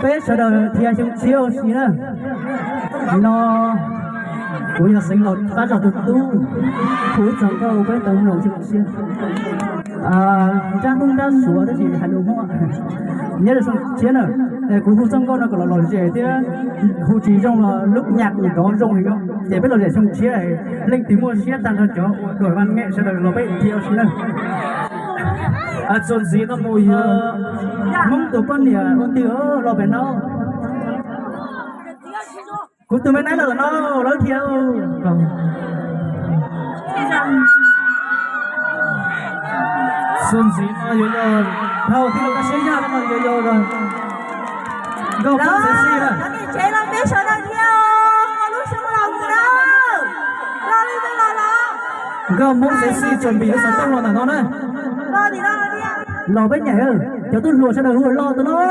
Peb sawv daws dhia xyoo tshiab ua si na. No kuv yog Xeev Laus Qab Zog tus tub, kuv txog nkauj peb tau mloog xyoo tshiab. Nrab Hmoob nrab Suav tab sis hais lus Hmoob, nyob rau xyoo tshiab na. Kuv hu txoj nkauj no kom los lom zem thiab, hu tsis zoo los lub nyaj nws rov zoo li no, ces peb los zem xyoo tshiab, leej twg muaj siab tag nrho cov ua duam vaj ngem sawv daws los peb dhia ua si na. Txuas ntxiv no mus yog Hmoob tus poj niam ua twg los pem no. Kuv tus me neeb los no, lawv dhia. Txuas ntxiv no yuav yog dhau tij laug Kab Siab Yaj no yuav yog Nkauj Hmoob Xaiv Xij na. Tsev los peb sawv daws dhia, lub xyoo los mus na. Los li los los. Nkauj Hmoob Xaiv Xij tsuas npis lub xov tooj los ntawm no na. Los peb nyaim, cov tub hluas sawv daws hu los tus no.